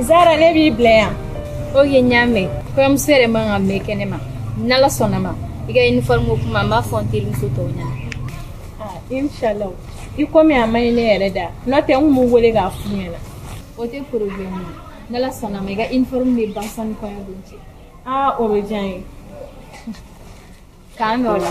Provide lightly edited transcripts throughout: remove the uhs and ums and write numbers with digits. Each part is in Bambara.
Zara ne b'i bila yan. Ok n y'a mɛn. Kɔɲɔmuso yɛrɛ man ka mɛn kɛnɛ ma. N'Ala sɔnna ma i ka uniforme kuma n b'a fɔ n terimuso tɔw ɲɛna. Ah inshallah. I komi a man ɲi ne yɛrɛ da. N'o tɛ n kun b'u wele k'a f'u ɲɛna. O tɛ problème ye. N'Ala sɔnna ma i ka uniforme bɛ ban sani kɔɲɔ don cɛ. Ah o bɛ diya n ye. K'an bɛn o la.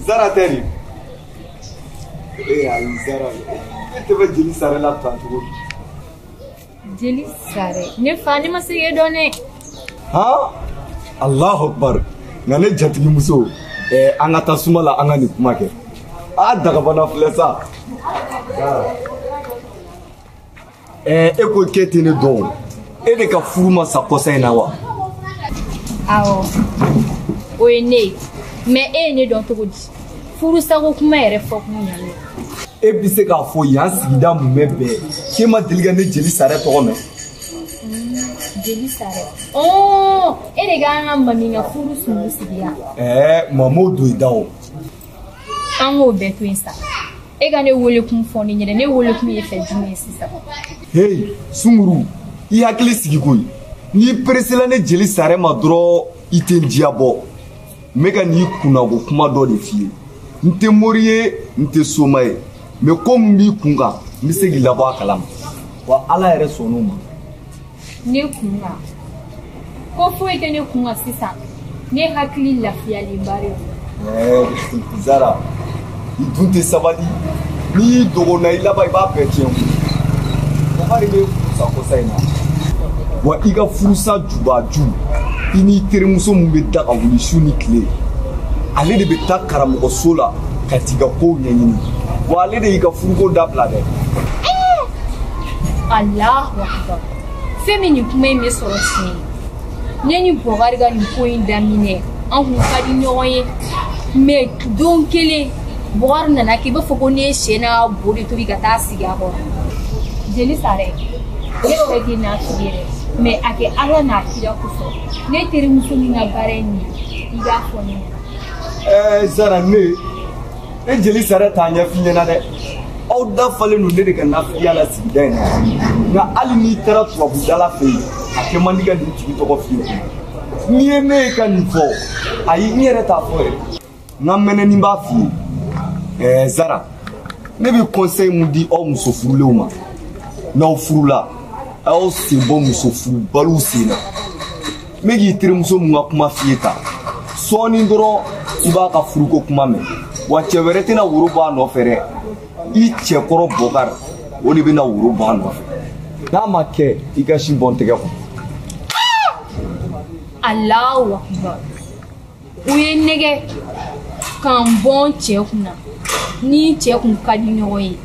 Zara tɛ nin. Ayi Zara, e tɛ bɛ jeli Sarɛ la tan cogo di? Jeli Sarɛ, ne fa ne ma se k'e dɔn dɛ. Han? Allahu Akbar. Nka ne jatigimuso, an ka taa suma la an ka nin kuma kɛ. A dagabana filɛ sa. E ko k'e tɛ ne dɔn. E de ka furu ma sa kɔsa in na wa? Awɔ, o ye ne ye. Mais e ye ne dɔn cogo di? Furusako kuma yɛrɛ fɔ kun ɲa ne. E bɛ se k'a fɔ yan sigida mumɛ bɛɛ k'e ma deli ka ne jeli Sarɛ tɔgɔ mɛn? Jeli Sarɛ. E de k'an ka mami ka furu sungu sigi yan. Mamo don i da o. An k'o bɛɛ to yen sa. E ka ne wele kun fɔ ne ɲɛna, ne wele kun ye fɛ jumɛn ye sisan? Hey, Sunguru, i hakili sigi koyi. N'i peresela ne jeli Sarɛ ma dɔrɔn i tɛ n diya bɔ. N bɛ ka n'i kunnako kuma dɔ de f'i ye. N tɛ mori ye, n tɛ soma ye. Mais ko min b'i kun kan, n bɛ se k'i labɔ a kalama. Wa Ala yɛrɛ sɔnn'o ma. Ne kun kan? Ko foyi tɛ ne kun kan sisan. Ne hakili lafiyalenba de don. Zara, i dun tɛ sabali. N'i y'i dogo na i laban i b'a bɛɛ tiɲɛ koyi. Bɔkari bɛ furu sa kɔsa in na. Wa i ka furusa jubaju, i n'i terimuso min bɛ da ka wuli su ni tile, ale de bɛ taa karamɔgɔso la ka t'i ka kow ɲɛɲini. Wa ale de y'i ka furuko dabila dɛ. Alahu Akbar. Fɛn min nin kuma in bɛ sɔrɔ tiɲɛ ye. Ne ni Bɔkari ka nin ko in daminɛ, an kun ka di ɲɔgɔn ye. Mais don kelen, Bɔkari nana k'i b'a fɔ ko ne ye sɛ n'a bo de tobi ka taa sigi a kɔrɔ. Jeli Sarɛ, ne yɛrɛ tɛ n'a f'i ye dɛ. Mais a kɛ Ala n'a kira kosɔn. Ne terimuso min ka baara ye nin ye, i b'a fɔ ne ɲɛna. Zara, ne jeli Sarɛ t'a ɲɛf'i ɲɛna dɛ. Aw da falen don ne de ka nafigiya la sigida in na. Nka hali n'i taara tubabudala fɛ yen, a kɛ man di ka nin tigi tɔgɔ f'i ye. N'i ye ne ye ka nin fɔ, ayi n yɛrɛ t'a fɔ yɛrɛ. N ka mɛnɛni b'a f'i ye. Zara, ne bɛ conseil mun di aw muso furulenw ma? N'aw furula, aw sen bɔ muso furubaliw sen na. N bɛ k'i terimuso mun ka kuma f'i ye tan. Sɔɔni dɔrɔn i b'a ka furuko kuma mɛn. Wa cɛ wɛrɛ tɛna woro bɔ a nɔfɛ dɛ. I cɛkɔrɔ Bɔkari, o de bɛna woro bɔ a nɔfɛ. N'a ma kɛ, i ka si bɔ n tɛgɛ kɔnɔ. Alahu Akbar. U ye nɛgɛ k'an bɔ n cɛ kunna. Ni n cɛ kun ka di ɲɔgɔn ye.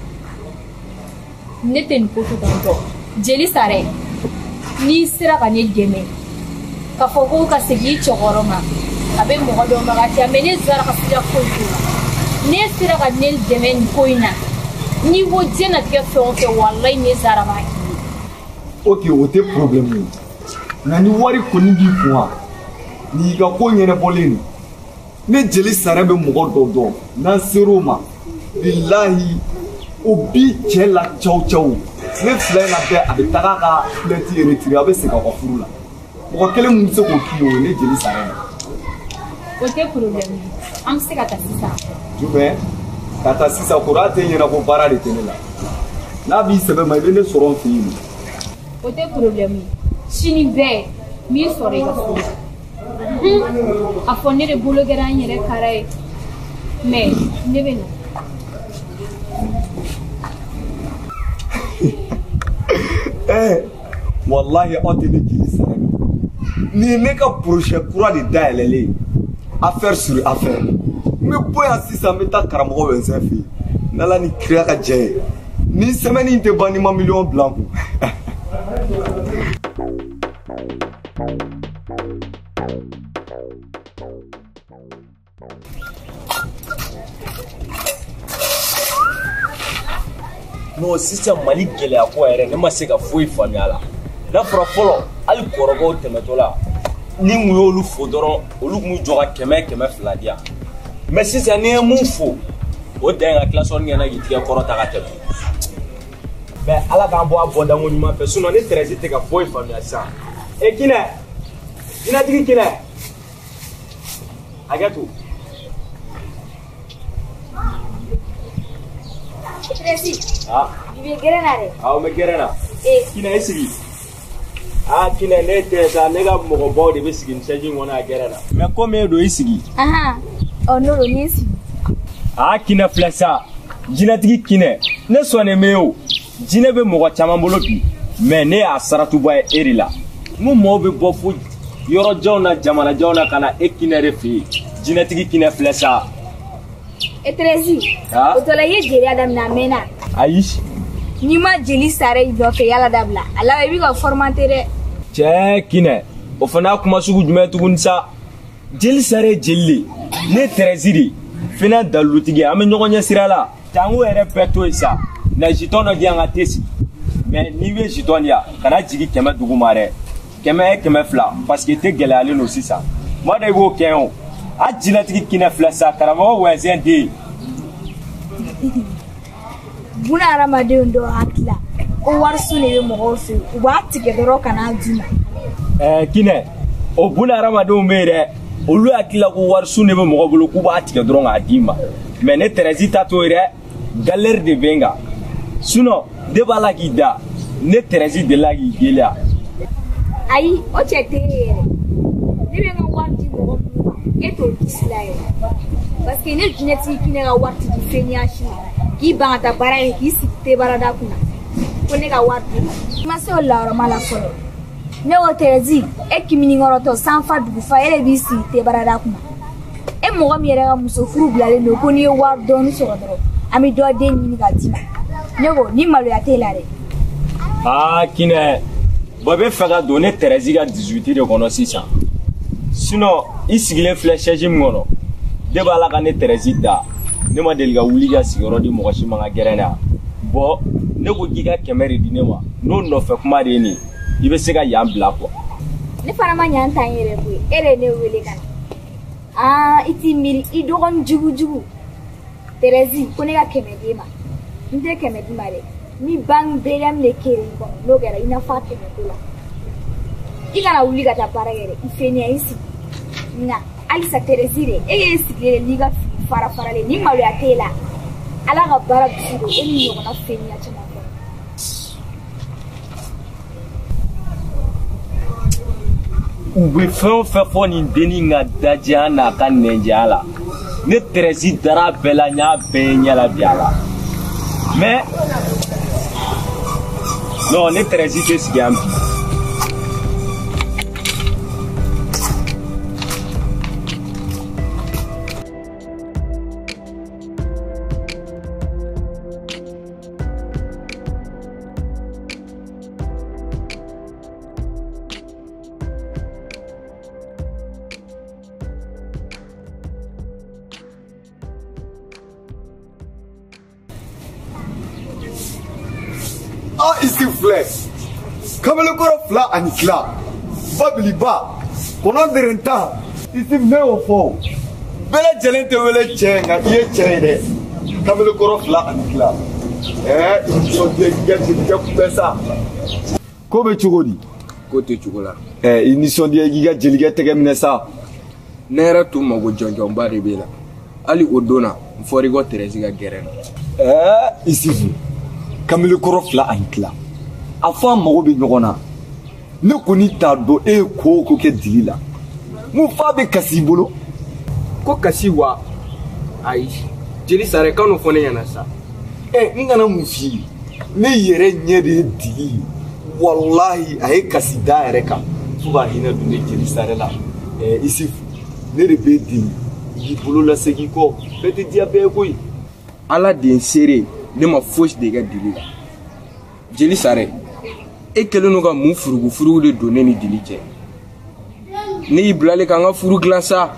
Ne tɛ nin ko to tan tɔ. Jeli Sarɛ, n'i sera ka ne dɛmɛ k'a fɔ ko ka segin i cɛkɔrɔ ma, a bɛ mɔgɔ dɔnbaga cɛ, mais ne Zara ka sira foyi t'o la. Ne sera ka ne dɛmɛ nin ko in na. N'i ko diɲɛnatigɛ fɛn o fɛn, walayi ne Zara b'a k'i ye. Ok, o tɛ problème ye. Nka ni wari kɔni b'i kun wa, n'i y'i ka ko ɲɛnabɔlen don. Ne jeli Sarɛ bɛ mɔgɔ dɔ dɔn, n'an ser'o ma, bilahi o bi cɛ la caw caw. Ne fila in na bɛɛ a bɛ taga ka plainte retirer, a bɛ segin aw ka furu la. Mɔgɔ kelen mun bɛ se k'o k'i ye, o ye ne jeli Sarɛ ye. O tɛ problème ye. An bɛ se ka taa sisan. Jumɛn? Ka taa sisan kɔrɔ a tɛ ɲɛna ko baara de tɛ ne la. N'a b'i sɛbɛ ma, i bɛ ne sɔrɔ n fɛ yen. O tɛ problème ye. Sini bɛɛ n b'i sɔrɔ i ka so. A fɔ ne de bolo kɛra n yɛrɛ kara ye. Mais ne bɛ na. Wallahi aw tɛ ne jeli Sarɛ dɔn. Nin ye ne ka projet kura de dayɛlɛlen ye. Affaire sur affaire. N bɛ bɔ yan sisan n bɛ taa karamɔgɔ Wɛnsɛn fɛ yen. N'Ala ni kira ka jɛ ye. Nin semaine in tɛ ban n'i ma miliyɔn bila n kun. Non sisan Mali gɛlɛya ko yɛrɛ ne ma se ka foyi faamuya la. N'a fɔra fɔlɔ hali kɔrɔkɛw tɛmɛtɔ la ni mun y'olu fo dɔrɔn olu kun b'u jɔ ka 100 200 di yan. Mais sisan n'i ye mun fo o dan ye ka kilasɔnni kɛ n'a k'i tigɛ kɔrɔta ka tɛmɛ. Mais ala k'an bɔ a bɔdanko ɲuman fɛ sinon ne Tɛrɛsi tɛ ka foyi faamuya sisan. E Kinɛ, jinɛtigi Kinɛ, hakɛ to. Tɛrɛsi. Ah. I bɛ gɛrɛn na dɛ. Awɔ n bɛ gɛrɛn na. Ee. Kinɛ i sigi. Ah Kinɛ ne tɛ sa ne ka mɔgɔbaw de bɛ sigi nin chaise in kɔnɔ a gɛrɛn na. Mais komi e don i sigi. Ahan. Ɔ n'o don n ye n sigi. Ah Kinɛ filɛ sa jinɛtigi Kinɛ ne sɔnnen bɛ o. Jinɛ bɛ mɔgɔ caman bolo bi mais ne y'a saratuba ye e de la. N ko mɔgɔw bɛ bɔ fo yɔrɔjanw na jamanajanw na ka na e Kinɛ de fɛ yen. Jinɛtigi Kinɛ filɛ sa. E Tɛrɛsi. Ah. O tɔ la i ye jeliya daminɛ a mɛnna. Ayi. N'i ma jeli sara i nɔfɛ yala dabila a laban i b'i ka formanter dɛ. Cɛ Kinɛ o fana y'a kuma sugu jumɛn tuguni sa. Jeli sara ye jeli de ne Tɛrɛsi de fana dalilutigi an bɛ ɲɔgɔn ɲɛ sira la. Jango yɛrɛ bɛɛ to yen sa. Na jitɔn dɔ di yan ka te sigi. Mais n'i bɛ jitɔn di yan kana jigin 100 duguma dɛ. 100 200 parce que te gɛlɛyalen don sisan. Kuma dɔ i b'o kɛ o. A jinɛtigi Kinɛ filɛ sa karamɔgɔ wɛnsɛn den. Buna hadamadenw dɔw hakili la ko wariso de bɛ mɔgɔw fɛ yen u b'a tigɛ dɔrɔn ka n'a d'u ma. Kinɛ o buna hadamadenw bɛ yen dɛ olu hakili la ko wariso de bɛ mɔgɔ bolo k'u b'a tigɛ dɔrɔn k'a d'i ma. Mais ne Tɛrɛsi ta t'o ye dɛ galère de bɛ n kan. Sinon ne b'a la k'i da ne Tɛrɛsi delila k'i gɛlɛya. Ayi o cɛ tɛ e yɛrɛ ne bɛ n ka wari di mɔgɔ minnu ma e t'o disi la yɛrɛ parce que ne jinɛtigi Kinɛ ka wari ti di fɛn si ma k'i ban ka taa baara kɛ k'i sigi te baarada kunna ko ne ka wari di ma. I ma se o lahɔrɔma la fɔlɔ ne ko Tɛrɛsi e kiminikɔrɔtɔ sanfa dugufa e de b'i sigi te baarada kunna e mɔgɔ min yɛrɛ ka muso furu bilalen don ko n'i ye wari dɔɔni sɔrɔ dɔrɔn an bɛ dɔ den ɲini ka d'i ma. Ne ko ni maloya t'e la dɛ. Aa Kinɛ bɔn i bɛ fɛ ka don ne Tɛrɛsi ka 18 de kɔnɔ sisan. Sinon i sigilen filɛ chaise min kɔnɔ ne b'a la ka ne Tɛrɛsi da ne ma deli ka wuli ka sigiyɔrɔ di mɔgɔ si ma ka gɛrɛn na. Bɔn ne ko k'i ka 100 de di ne ma n'o nɔfɛ kuma de ye nin ye i bɛ se ka yan bila quoi. Ne fana ma ɲan ta n yɛrɛ koyi e de ye ne wele ka na. Aa i t'i miiri i dɔgɔnin jugu jugu Tɛrɛsi ko ne ka 100 d'e ma. N tɛ 100 d'i ma dɛ ni banque BDM de kɛra i kɔnɔ n'o kɛra i n'a fɔ a 100 ko la i kana wuli ka taa baara kɛ dɛ i fɛnɛ i sigi nka halisa Tɛrɛsi de e y'e sigilen de n'i ka fini fara faralen ni maloya t'e la ala ka baara dusu don e ni ɲɔgɔnna fɛnɛ caman kɔnɔ. U bɛ fɛn o fɛn fɔ nin dennin ka dajɛya n'a ka nɛnjɛya la ne Tɛrɛsi dara bɛɛ la n y'a bɛɛ ɲɛ la bi a la. Mais non ne Tɛrɛsi tɛ sigi yan bi. Ah isi filɛ kamalekɔrɔ 2 ani tila babiliba kɔnɔ derentan isi ne y'o fɔ bɛɛ lajɛlen tɛ wele cɛ nka i ye cɛ ye dɛ kamalekɔrɔ 2 ani tila ɛɛ i nisɔndiya k'i ka jelikɛ kunbɛn sa. Ko bɛ cogo di. Ko tɛ cogo la. Ɛɛ i nisɔndiya k'i ka jelikɛ tɛgɛ minɛ sa. Ne yɛrɛ tun mago jɔnjɔnba de b'e la hali o don na n fɔr'i kɔ Tɛrɛsi ka gɛrɛn na. Ɛɛ Isufu. Kamalekɔrɔ 2 ani tila a fɔ an mago bɛ ɲɔgɔn na ne kɔni t'a dɔn e ye ko o ko kɛ dili la mun fa bɛ kasi i bolo. Ko kasi wa ayi jeli sara kan n'o fɔ ne ɲɛna sa. Ɛ n kana mun f'i ye ne yɛrɛ ɲɛ de ye dili ye walahi a ye kasi da yɛrɛ kan fo ka hinɛ don ne jeli sara la. Ɛ Isufu ne de b'e deli i k'i bolo lasegin kɔ bɛɛ tɛ diya bɛɛ ye koyi. Ala de ye n seere ne ma fosi de kɛ dili la. Jeli sara e kɛlen don ka mun furugufurugu de don ne ni dili cɛ ne y'i bilalen ka n ka furu dilan sa.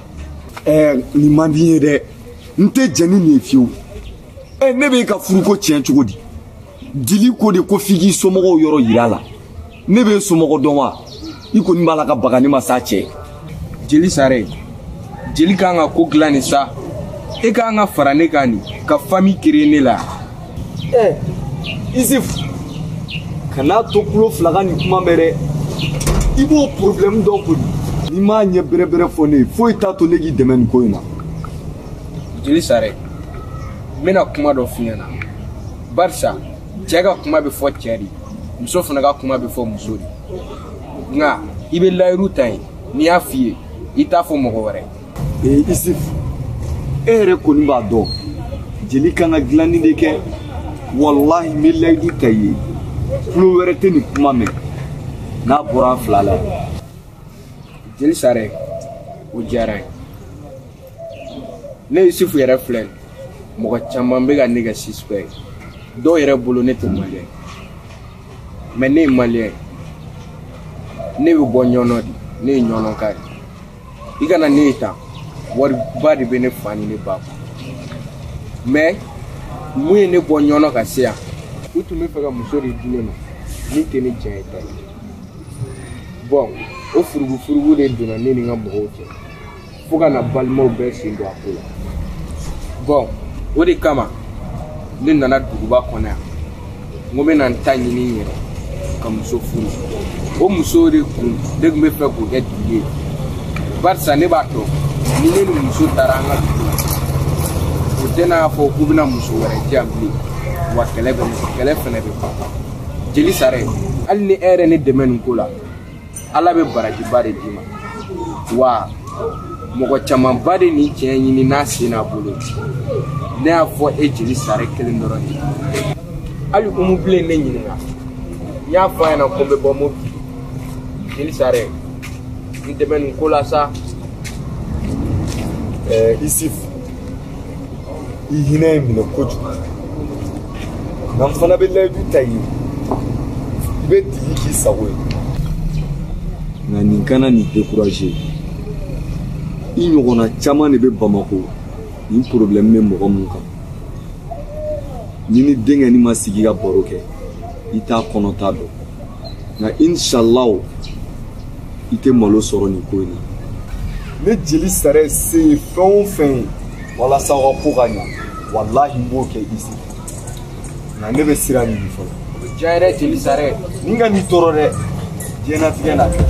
Ɛɛ nin man di n ye dɛ n tɛ jɛn ni nin ye fiyewu. Ɛ ne b'e ka furuko tiɲɛ cogo di? Dili ko de ko f'i k'i somɔgɔw yɔrɔ yira la. Ne b'e somɔgɔ dɔn wa? I kɔni b'a la ka baga ne ma sa cɛ. Jeli Sare, jeli kan ka ko dilan nin sa. E kan ka fara ne kan nin ka famille créer ne la. Isif, kana to kulo fila ka nin kuma mɛn dɛ. I b'o problème dɔn kɔni. N'i m'a ɲɛ bɛrɛbɛrɛ fɔ ne ye, foyi t'a to ne k'i dɛmɛ nin ko in na. Jeli Sare, n bɛna kuma dɔ f'i ɲɛna. Barisa cɛ ka kuma bɛ fɔ cɛ de, muso fana ka kuma bɛ fɔ muso de. Nka i bɛ layiru ta yen, n'i y'a f'i ye, i t'a fɔ mɔgɔ wɛrɛ. Isif, e yɛrɛ kɔni b'a dɔn jeli kan ka dilanni de kɛ. Walahi n bɛ layidu ta i ye, tulo wɛrɛ tɛ nin kuma mɛn n'a bɔra an fila la. Jeli Sare, o diyara n ye. Ne Yusufu yɛrɛ filɛ, mɔgɔ caman bɛ ka ne kɛ suspect ye. Dɔw yɛrɛ bolo ne tɛ maliyɛn ye. Mais ne ye maliyɛn ye. Ne bɛ bɔ Ɲɔnɔ de, ne ye Ɲɔnɔka de. I kana ne ye tan, wariba de bɛ ne fa ni ne ba kun. Mais mun ye ne bɔ Ɲɔnɔ ka se yan? U tun bɛ fɛ ka muso de di ne ma min tɛ ne diya ye ta ye. Bon, o furugufurugu de donna ne ni n ka mɔgɔw cɛ fo ka na balimaw bɛɛ sen don a ko la. Bon, o de kama ne nana duguba kɔnɔ yan. N ko n bɛna n ta ɲini n yɛrɛ ka muso furu. O muso de kun ne tun bɛ fɛ k'o kɛ dugu ye. Barisa ne b'a dɔn ni ne ni muso taara an ka dugu la, o tɛna fɔ k'u bɛna muso wɛrɛ di yan bilen. Wa kɛlɛ bɛ kɛlɛ fɛnɛ bɛ ban. Jeli Sare, hali ni e yɛrɛ ne dɛmɛ nin ko la, Ala bɛ barajiba de d'i ma. Wa mɔgɔ camanba de nin tiɲɛ ɲini n'a sen n'a bolo. Ne y'a fɔ e Jeli Sare kelen dɔrɔn de ye. Hali Umu Bilen ne ɲininka, n y'a fɔ a ɲɛna ko n bɛ bɔ Mopti. Jeli Sare, n dɛmɛ nin ko la sa. Isif, i hinɛ ye minɛ kojugu. Nka n fana bɛ layidu ta i ye. I bɛ digi k'i sago ye. Nka nin kana nin décourager. I ɲɔgɔnna caman de bɛ Bamakɔ nin problème bɛ mɔgɔ mun kan. Ni ni denkɛ ni ma sigi ka baro kɛ, i t'a kɔnɔ t'a dɔn. Nka inshallah i tɛ malo sɔrɔ nin ko in na. Ne Jeli Sare se ye fɛn o fɛn ye walasa aw ka ko ka ɲa, walahi n b'o kɛ Isif. Nka ne bɛ sira ɲini fɔlɔ. O diya yɛrɛ Jeli Sare. Nin ka n'i tɔɔrɔ dɛ, diɲɛlatigɛ n'a kɛ.